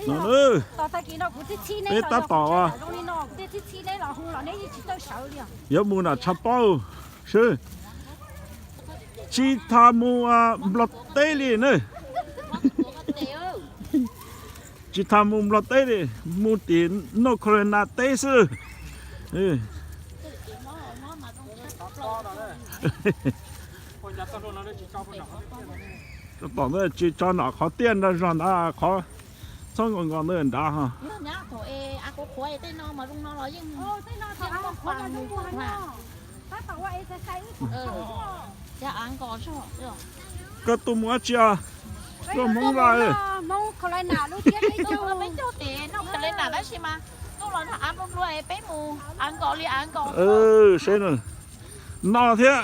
No, peb tab tom yuav mus nram tshav pob seb, tsis tas mus Nplog teb li na. Tsis tas mus Nplog teb li, mus tim North Carolina teb xwb. Tom ntej tsis tso nram qhov tiaj nrog zog ntawd, qhov txhob nkaus nkaus ntawd nrad ho. Koj tuaj mus dab tsi os? Tuaj Hmoob Vaj. Seb no, no thiab,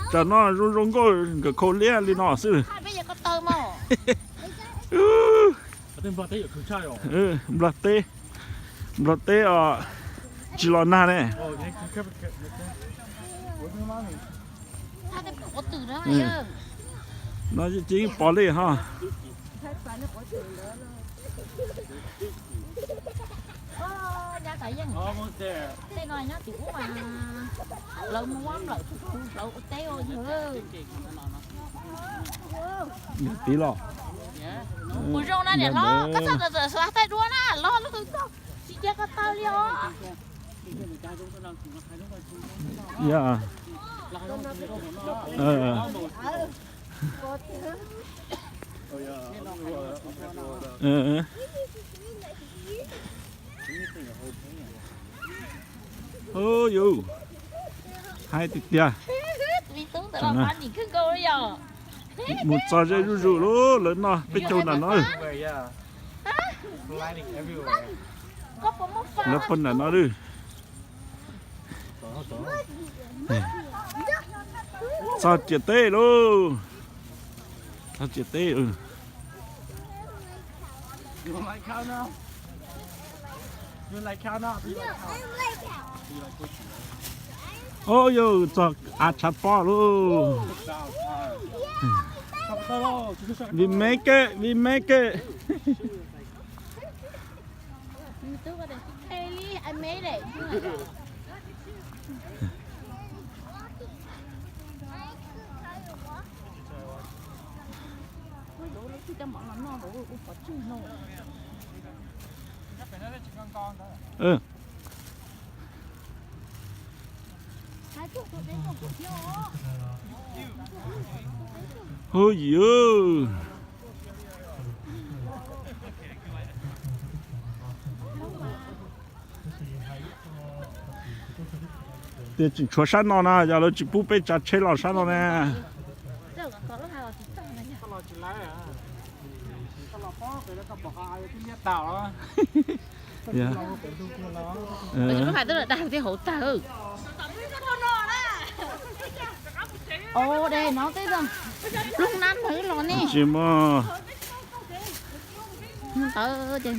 tsam no zoo zoo nkauj nkawm khau liab li no xwb. Nplog teb, Nplog teb os, tsis los nag ne. No ces yeej pom li ho. Yog tib los. Kuv zoo na niam hlob, koj txhob txawm txawm xav thaij duab na, los lub hwv koj, tsis cia koj tawg li os. Ya. Ub, yus hais tiag tiag. Mus txog ze zuj zus lawm, lawv noj peb caug nram no. Lawv pw nram no lawm. Txog ciam teb lauj. Txog ciam teb. Ub, yus txog av tshav pob lauj. We make it, we make it. Hu yus. Tias tseem tshuav sab no na, yog lawv tsis pub peb tsav tsheb los sab no na. Lub hais twb dag tias hauv tag. Ua de no tej ploog nab npawg los ne. Tsis muaj. Ntawd ces